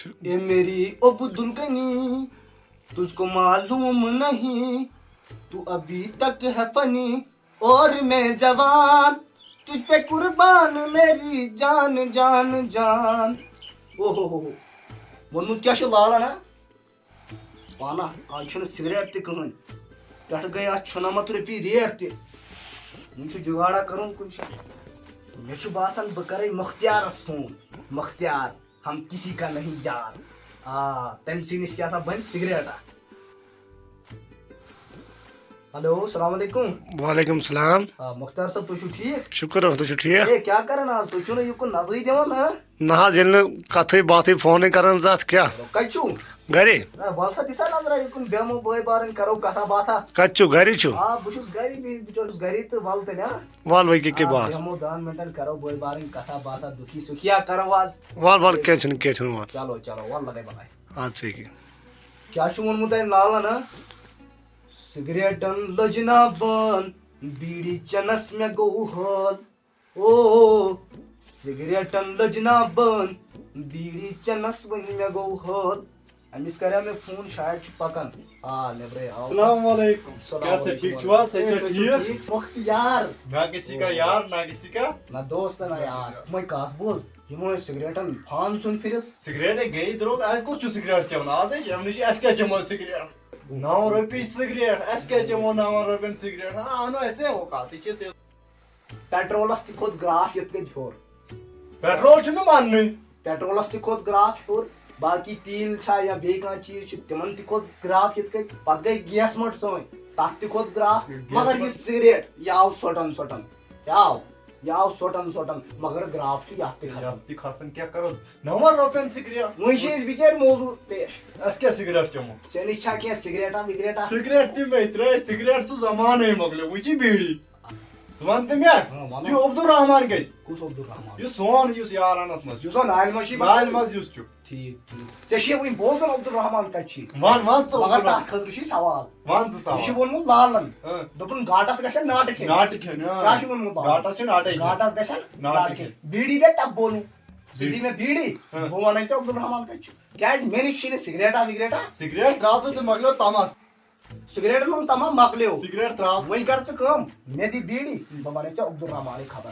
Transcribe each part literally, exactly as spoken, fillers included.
A میری عبدالغنی، تجھ کو معلوم نہیں، تو ابھی تک ہے فنی، اور میں جوان، تجھ پہ قربان میری جان، جان، جان۔ او ہو ہو ہو۔ ووٚنمُت کیٛاہ چھُ لالن، ہا؟ پانہ، آز چھُنہٕ سگریٹ تہِ کٕہٕنۍ۔ پٮ۪ٹھٕ گٔے اَتھ شُنَمَتھ رۄپیہِ ریٹ تہِ۔ وۄنۍ چھُ جُگاڑا کَرُن کُنہِ جایہِ۔ مےٚ چھُ باسان، بہٕ کَرَے مۄختیارَس فون۔ مۄختیار، ہم کسی کا نہیں یار۔ آ، تٔمۍ سٕے نِش کیٛاہ سا بَنہِ سگریٹ اَکھ۔ ہیلو، السلام علیکم۔ وعلیکم السلام۔ آ، مۄختیار صٲب، تُہۍ چھِو ٹھیٖک؟ شُکُر، تُہۍ چھِو ٹھیٖک؟ ہے، کیٛاہ کَران آز؟ تُہۍ چھِو نہٕ یُکُن نظرٕے دِوان، ہا؟ نہ حظ، ییٚلہِ نہٕ کَتھٕے باتھٕے فونٕے کَران زانٛہہ، کیٛاہ؟ کَتہِ چھِو؟ گرے۔ نہ، وَل سا، دِ سا نظرا یُکُن، بیٚہمو بٲے بارٕنۍ، کَرو کَتھا باتھا۔ کَتہِ چھِو؟ گرے چھِو؟ آ، بہٕ چھُس گرے، بِہِتھ بِچور چھُس گرے تہٕ وَل تیٚلہِ، ہا؟ وَل وۄنۍ کیٛاہ کیٛاہ آ، باتھ؟ بیٚہمو دَہَن مِنٹَن، کَرو بٲے بارٕنۍ کَتھا باتھا، دُکھی سُکھی ہا کَرو آز۔ وَل وَل، کینٛہہ چھُنہٕ، کینٛہہ چھُنہٕ، وَل۔ چلو، چلو، وَل لَگے بَلاے۔ اَدٕ سا ییٚکیٛاہ۔ کیٛاہ چھُ ووٚنمُت أمۍ لالَن، ہا؟ سگریٹن لٔج نا بان، بیٖڑی چٮ۪نَس مےٚ گوٚو حال۔ او، سگریٹن لٔج نا بان، بیٖڑی چٮ۪نَس وۄنۍ مےٚ گوٚو حال۔ أمِس کریو مےٚ فون، شاید چھُ پکان۔ آ، نیبرے آو۔ السلام علیکم۔ السلام کیٛاہ سا علیکم۔ ٹھیٖک چھِو حظ؟ صحت اے، چھا تُہۍ چھِو ٹھیٖک؟ ٹھیٖک؟ مۄختیار۔ نہ کسی کا یار، نہ کسی کا۔ نہ دوست، نہ یار۔ وۄنۍ کتھ بوز، یِمو ٲسۍ سگریٹن فان ژھُن پھِرِتھ۔ سگریٹے گٔیے درٛوگ، اَسہِ کُس چھُ سگریٹ چٮ۪وان؟ آز ہے چٮ۪وان چھِ، اَسہِ کیٛاہ چٮ۪مو سگریٹ؟ نَو رۄپیہِ چھِ سگریٹ، اَسہِ کیٛاہ چٮ۪مو نَوَن رۄپیَن سگریٹ؟ ہاں، اَنو اَسہِ ہے اوقات، یہِ چھِ تہِ۔ پیٹرولس تہِ کھوٚت گراف یِتھ کٔنۍ ہیوٚر۔ پیٹرول چھُنہٕ ماننٕے۔ پیٹرولس تہِ کھوٚت گراف ہیوٚر، باقٕے تیٖل چھا یا بیٚیہِ کانٛہہ چیٖز چھُ، تِمن تہِ کھوٚت گراف یِتھ کٔنۍ۔ پتہٕ گٔے گیس مٔٹ سٲنۍ، تتھ تہِ کھوٚت گراف۔ گیس مگر یہِ مٔٹ۔ سگریٹ، یہِ آو ژھۄٹن ژھۄٹن۔ کیٛاہ آو؟ یہِ آو ژھۄٹن ژھۄٹن، مگر گراف چھُ یتھ تہِ کھسان۔ یتھ تہِ کھسان، کیٛاہ کرو؟ نَوَن رۄپین سگریٹ۔ وۄنۍ چھِ أسۍ بِچٲرۍ موضوٗر پیش۔ اَسہِ کیٛاہ سگریٹ چٮ۪مو؟ ژےٚ نِش چھا کینٛہہ سگریٹا وگریٹا؟ سگریٹ تہِ مے ترٛٲے، سگریٹ سُہ زمانَے مۄکلیو، وۄنۍ چھِ بیٖڑی۔ ژٕ وَن تہٕ مےٚ، ہاں، وَنو۔ یہِ عبدالرحمان کَتہِ؟ کُس عبدالرحمان؟ یُس سون، یُس یارانَس منٛز۔ یُس سون نالہِ منٛز چھُ نالہِ بَسان؟ منٛز یُس چھُ۔ ٹھیٖک، ٹھیٖک۔ ژےٚ چھُے وٕنہِ بوزُن عبدالرحمان کَتہِ چھُے؟ وَن، وَن ژٕ مگر عبدالرحمان۔ تَتھ خٲطرٕ چھُے سوال۔ وَن ژٕ سوال۔ یہِ چھُ ووٚنمُت لالَن۔ ہاں۔ دوٚپُن گاٹَس گژھن ناٹہٕ کھیٚنۍ۔ ناٹہٕ کھیٚنۍ، ہاں۔ کیٛاہ چھُ ووٚنمُت لالَن؟ گاٹَس چھِ ناٹَے کھیٚنۍ۔ گاٹَس گژھن ناٹہٕ ناٹہٕ کھیٚنۍ۔ کھیٚنۍ۔ بیٖڑی دِ تَبہٕ بولُن۔ ژٕ دِ مےٚ بیٖڑی، ہاں۔ بہٕ وَنَے ژےٚ عبدالرحمان کَتہِ چھُ۔ کیٛازِ مےٚ نِش چھِنہٕ سگریٹا وگریٹا۔ سگریٹ ترٛاو ژٕ، ژٕ مۄکلیو تَمَس۔ سگریٹن ہُنٛد تمام مۄکلیو۔ سگریٹ ترٛاو۔ وۄنۍ کر ژٕ کٲم، مےٚ دِ بیٖڑی، بہٕ بناوٕ ژےٚ عبدالرحمانٕے خبر۔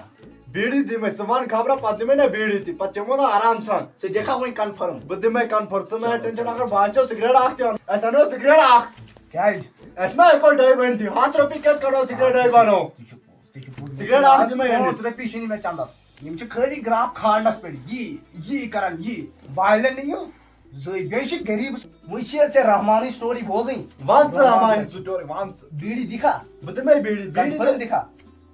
بیٖڑی دِ مےٚ، ژٕ وَن خبرا، پتہٕ دِ مےٚ نہ بیٖڑی تہِ، پتہٕ چٮ۪مو نہ آرام سان۔ ژٕ دِکھا وۄنۍ کنفرم؟ بہٕ دِمے کنفرم، ژٕ مہ چلو، ٹینشن، چلو۔ اگر باسیو سگریٹ اکھ تہِ اَن، اَسہِ اَنو سگریٹ اکھ۔ کیٛازِ؟ اَسہِ ما ہٮ۪کو ڈٲے بٔنتھٕے؟ ہَتھ رۄپیہِ کتہِ کڑو سگریٹ ڈٲے بنو؟ ژٕ چھُکھ پوٚز، ژٕ چھُکھ پوٚز۔ سگریٹ اکھ دِ مےٚ أنِتھ۔ پانٛژھ رۄپیہِ چھِنہٕ مےٚ چندس۔ یِم چھِ خٲلی گراف کھالنس پٮ۪ٹھ، یی، یی کران، یی۔ وایلن نہٕ یِم۔ زٕے۔ بیٚیہِ چھِ غریٖبس۔ وۄنۍ چھِ ژےٚ رحمانٕچ story بوزٕنۍ۔ وَن ژٕ رحمانٕچ story، وَن ژٕ۔ بیٖڑی دِکھا؟ بہٕ دِمے بیٖڑی، بیٖڑی کنفرم دِ۔ دِکھا؟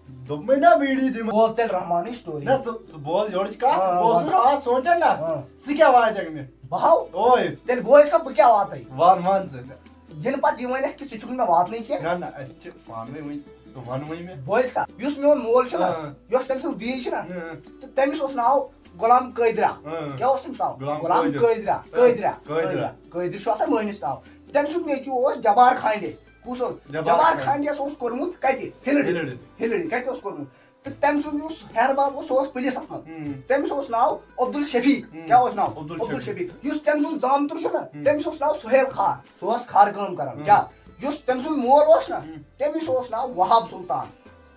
دوٚپمَے نا بیٖڑی دِمہٕ۔ بوز تیٚلہِ رحمانٕچ story۔ نہ، ژٕ، ژٕ بوز یورٕچ کَتھ، آ، بوز وَن۔ ژٕ راز سونٛچان نا۔ آ۔ ژٕ کیٛاہ واتٮ۪کھ مےٚ؟ بہٕ ہاو۔ اوے۔ تیٚلہِ گوٚو أسۍ کَتھ، بہٕ کیٛاہ واتَے؟ وَن، وَن ژٕ۔ یِنہٕ پَتہٕ یہِ وَنٮ۪کھ کہِ سُہ چھُکھ نہٕ مےٚ واتنٕے کینٛہہ۔ نہ، نہ، اَسہِ چھِ پانہٕ ؤنۍ وٕنۍ، ژٕ وَن وۄنۍ مےٚ۔ بوز کَتھ، یُس میون مول چھُ نا، آ۔ یۄس تٔمۍ سٕنٛز بیٚنہِ چھِ نا، آ۔ تہٕ تٔمِس اوس ناو غلام قٲدرا۔ آ۔ کیٛاہ اوس تٔمِس ناو؟ غلام غلام قٲدر۔ قٲدرا، آ۔ قٲدرا، قٲدرا۔ قٲدرا۔ قٲدر چھُ آسان مٲہنِس ناو۔ تٔمۍ سُنٛد نیٚچوٗ اوس جبار کھانڈے۔ کُس اوس؟ جبار جبار کھانڈے۔ کھانڈیَس اوس کوٚرمُت کَتہِ؟ ہِلڑِ۔ ہِلڑِ۔ ہِلڑِ۔ کَتہِ اوس کوٚرمُت؟ تہٕ تٔمۍ سُنٛد یُس ہیٚہَر بب اوس، سُہ اوس پُلیٖسَس منٛز۔ ہُم۔ تٔمِس اوس ناو عبدالشفیق۔ ہُم۔ کیٛاہ اوس ناو؟ عبدالشفیق۔ عبدالشفیق۔ یُس تٔمۍ سُنٛد زامتُر چھُ نا، ہُم۔ تٔمِس اوس ناو سُہیل خار۔ سُہ اوس خار کٲم کران۔ ہُم۔ کیٛاہ؟ یُس تٔمۍ سُنٛد مول اوس نا، ہُم۔ تٔمِس اوس ناو وہاب سلطان۔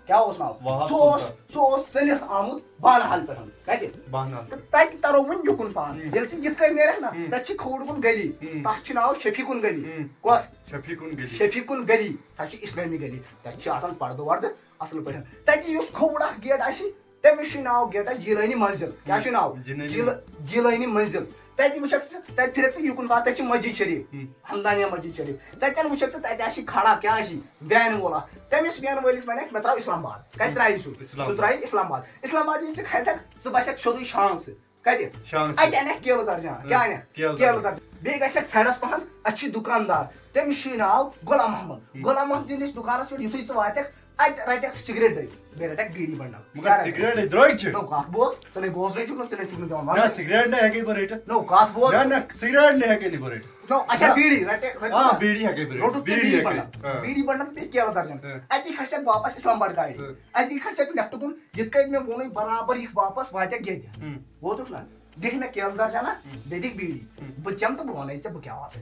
کیٛاہ اوس ناو؟ وہاب سُہ اوس، سلطان۔ سُہ اوس ژٔلِتھ آمُت بانہال پٮ۪ٹھ۔ کَتہِ؟ بانہال تہٕ پٮ۪ٹھ۔ تَتہِ تَرو وۄنۍ یُکُن پان۔ ہُم۔ ییٚلہِ ژٕ یِتھ کٔنۍ نیرَکھ نا، ہُم۔ تَتہِ چھِ کھووُر کُن گلی۔ ہُم۔ تَتھ چھِ ناو شفیع کُن گلی۔ ہُم۔ کۄس؟ شفیع کُن گلی۔ شفیع کُن گلی۔ سۄ چھِ اِسلٲمی گلی۔ تَتہِ چھِ آسان پردٕ وردٕ۔ اَصٕل پٲٹھۍ۔ تَتہِ یُس کھووُر اکھ گیٹ آسہِ، تٔمِس چھُ ناو گیٹس جیلانی منزل۔ کیٛاہ چھُ ناو؟ جیلانی۔ جیل-، جیلانی منزل۔ تَتہِ وٕچھکھ ژٕ، تَتہِ پھِرکھ ژٕ یُکُن پتھ، تَتہِ چھِ مسجد شریف، ہم۔ حمدانیہ مسجد شریف۔ تَتٮ۪ن وٕچھکھ ژٕ، تَتہِ آسہِ کھڑا، کیٛاہ آسہِ؟ وینہٕ وول اکھ۔ تٔمِس وینہٕ وٲلِس وَنٮ۪کھ، مےٚ ترٛاو اسلام آباد۔ کَتہِ ترٛایہِ سُہ؟ اسلام سُہ آباد۔ ترٛایہِ اسلام آباد۔ اسلام آباد ییٚلہِ ژٕ کھسکھ، ژٕ بَسکھ سیوٚدُے شانٛگ سۭتۍ۔ کَتہِ؟ شانٛگ اَتہِ سۭتۍ۔ اَنٮ۪کھ کیلہٕ درجان۔ ہاں، کیٛاہ اَنٮ۪کھ؟ کیلہٕ کیلہٕ درجان۔ درجان۔ بیٚیہِ گژھکھ سایڈَس پَہَن، اَتہِ چھُے دُکاندار۔ تٔمِس چھُے ناو غلام محمد۔ ہُم۔ غلام محمد سٕنٛدِس دُکانَس پٮ۪ٹھ یُتھُے ژٕ واتَکھ، اَتہِ رَٹَکھ سِگریٹ دٔج، بیٚیہِ رَٹَکھ بیٖڑی بنٛڈل۔ مگر کیٛاہ رَٹَکھ؟ سِگریٹٕے درٛوٚگۍ چھِ۔ نو، کَتھ بوز، ژٕ نے بوزنٕے چھُکھ نہٕ، ژٕ نے چھُکھ نہٕ دِوان نہ، وَننَے۔ سِگریٹ نہٕ ہٮ۪کَے بہٕ رٔٹِتھ۔ نو، کَتھ بوز۔ نہ، نہ، سِگریٹ نہٕ ہٮ۪کَے نہٕ بہٕ رٔٹِتھ۔ نو، اچھا، نہ۔ بیٖڑی رَٹَکھ، رَٹَکھ آ، نا؟ بیٖڑی ہٮ۪کَے بہٕ رٔٹِتھ۔ روٚٹُتھ ژٕ بیٖڑی بیٖڑی ہٮ۪کَے۔ بنٛڈل۔ آ۔ بیٖڑی بنٛڈل بیٚیہِ کیلہٕ درجن۔ آ۔ اَتی کھسَکھ واپَس اِسلام آباد گاڑِ۔ آ۔ اَتی کھسَکھ left کُن، یِتھ کٔنۍ مےٚ ووٚنُے، برابر یِکھ واپَس، واتَکھ ییٚتہِ۔ ہُم۔ ووتُکھ نا؟ دِکھ مےٚ کیلہٕ درجنا، بیٚیہِ دِکھ بیٖڑی۔ بہٕ چَمہٕ تہٕ بہٕ وَنَے ژےٚ بہٕ کیٛاہ وَتھ۔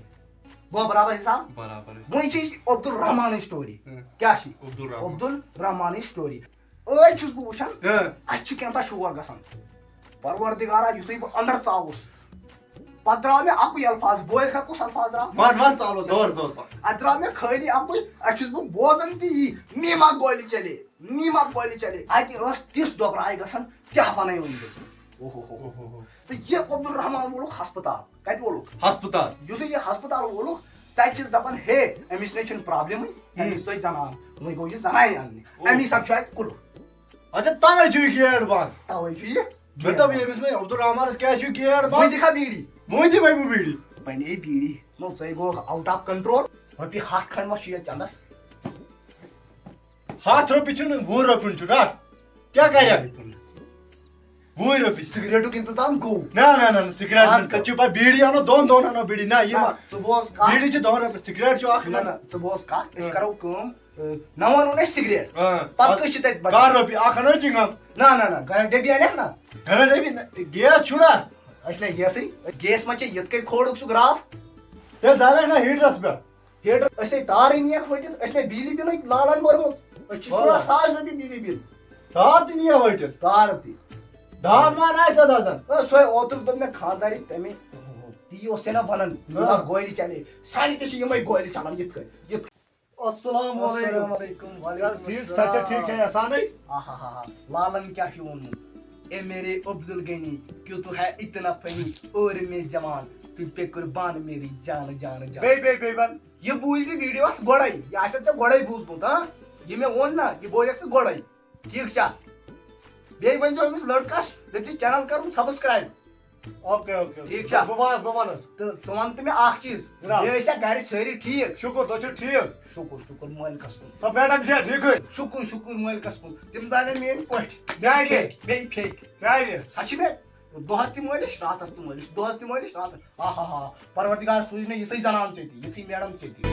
گوٚو برابر حساب؟ برابر حساب۔ وۄنۍ چھِ یہِ عبدالرحمانٕچ story۔ کیٛاہ چھِ؟ عبدالرحمان۔ عبدالرحمانٕچ story۔ أزۍ چھُس بہٕ وٕچھان، اَسہِ چھُ کینٛہہ تام شور گژھان۔ پروردگارا، یُتھُے بہٕ اندر ژاوُس، پتہٕ درٛاو مےٚ اکُے الفاظ، بوے کھا کُس الفاظ درٛاو؟ وَن، وَن، ژاوُس، دور، دور، دور۔ اَتہِ درٛاو مےٚ خٲلی اَکُے، اَتہِ چھُس بہٕ بوزان تہِ یی، میٖما گولی چلے، میٖما گولی چلے۔ اَتہِ ٲس تِژھ دۄبراے گژھان، کیٛاہ وَنَے وۄنۍ بہٕ؟ اوہ ہو ہو۔ اوہ ہو ہو۔ تہٕ یہِ عبدالرحمان وولُکھ ہسپتال۔ کَتہِ وولُکھ؟ ہسپتال۔ یُتھُے یہِ ہسپتال وولُکھ، تَتہِ چھِس دَپان، ہے، أمِس نے چھِنہٕ problemٕے، أمِس سۭتۍ زنان، وۄنۍ گوٚو یہِ زنانہِ اَننہِ۔ اوہ۔ اَمی ساتہٕ چھُ اَتہِ کُلُف۔ اچھا، تَوَے چھُ یہِ gate بنٛد۔ تَوَے چھُ یہِ مےٚ دوٚپ، ییٚمِس وۄنۍ عبدالرحمانَس کیٛازِ چھُ gate وۄنۍ بنٛد؟ دِکھا بیٖڑی۔ وۄنۍ دِ وۄنۍ بہٕ بیٖڑی۔ وۄنۍ ہے بیٖڑی۔ نو، ژٕ ہے گوٚو out of control۔ رۄپیہِ ہَتھ کھنٛڈ ما چھُ یَتھ چَنٛدَس؟ ہَتھ رۄپیہِ چھُنہٕ، وُہ رۄپیُن چھُ، رَٹھ۔ کیٛاہ کَرِ؟ وُہ رۄپیہِ۔ سِگریٹُک اِنتظام گوٚو۔ نہ، نہ، نہ، نہ، سِگریٹ آز نہٕ۔ کَتہِ چھُ پَتہٕ بیٖڑی اَنو دۄن دۄن اَنو بیٖڑی۔ نہ، یہِ نہ، ما-، ژٕ بوز کَتھ۔ بیٖڑی چھِ دۄن رۄپیَن، سِگریٹ چھُ اَکھ نہ، نہ۔ نہ، ژٕ بوز کَتھ، أسۍ ہاں۔ کَرو کٲم۔ نہ وَنو نہٕ أسۍ سِگریٹ۔ آ۔ پَتہٕ کٔژ چھِ تَتہِ بَچان؟ کَر رۄپیہِ؟ اَکھ اَنو چِنٛگَم۔ نہ، نہ، نہ، گَرَس ڈٔبی اَنَکھ نہ۔ گَرَس ڈٔبی نہ، گیس چھُنہ؟ أسۍ چھِنہ گیسٕے۔ گیس ما چھِ یِتھ کٔنۍ کھولُکھ سُہ گرٛاف؟ تیٚلہِ زالَکھ نہ heater-َس پٮ۪ٹھ۔ Heater، أسۍ ہے تارٕے نِیَکھ ؤٹِتھ، أسۍ نے بِجلی بِلٕے لالَن بٔرمٕژ۔ أسۍ چھِ وَلہٕ۔ شُراہ ساس رۄپیہِ بِجلی بِل۔ تار تہِ نِیَکھ ؤٹِتھ؟ تار تہِ۔ دان ما آسہِ اَتھ آسان؟ نہ، سُہ ہے اوترٕ دوٚپ مےٚ خانٛدارِ تَمے، تی اوس ہے نہ وَنان، یہِ ما ہاں۔ گولہِ چَلے۔ سانہِ تہِ چھِ یِمَے گولہِ چَلان یِتھ کٔنۍ، یِتھ کٔنۍ۔ السلام علیکم۔ السلام علیکم، وعلیکم ٹھیٖک، سچا ٹھیٖک چھا احسانے؟ آہاہاہا، لالن کیٛاہ چھُ ووٚنمُت؟ اے میرے عبدالغنی، کیوں تو ہے اتنا فنی؟ اور میں جوان، تجھ پہ قربان میری جان، جان، جان۔ بیٚیہِ، بیٚیہِ، بیٚیہِ وَن۔ یہِ بوٗزِ videoَس گۄڈَے، یہِ آسہِ ژےٚ گۄڈَے بوٗزمُت، ہاں؟ یہِ مےٚ ووٚن نا، یہِ بوزٮ۪کھ ژٕ گۄڈَے۔ ٹھیٖک چھا؟ بیٚیہِ ؤنۍزیو أمِس لڑکَس، دٔپۍزِ channel کَرُن subscribe۔ Okay, okay, okay. ٹھیٖک چھا؟ بہٕ وَنَس، بہٕ وَنَس۔ تہٕ ژٕ وَن تہٕ مےٚ اَکھ چیٖز، جِناب۔ بیٚیہِ ٲسیا گَرِ سٲری ٹھیٖک؟ شُکُر، تُہۍ چھِو ٹھیٖک؟ شُکُر، شُکُر مٲلِکَس کُن۔ سۄ madam چھےٚ ٹھیٖکٕے؟ شُکُر، شُکُر مٲلِکَس کُن۔ تِم زالن میٛٲنۍ پٔٹھۍ۔ کیٛازِ؟ بیٚیہِ پھیٚکۍ۔ کیٛازِ؟ سۄ چھِ مےٚ دۄہَس تہِ مٲلِش، راتَس تہِ مٲلِش، دۄہَس تہِ مٲلِش، راتَس۔ آہاہا، پروردگار سوٗزِ مےٚ یِژھٕے زنان ژےٚ تہِ، یِژھٕے madam ژےٚ تہِ۔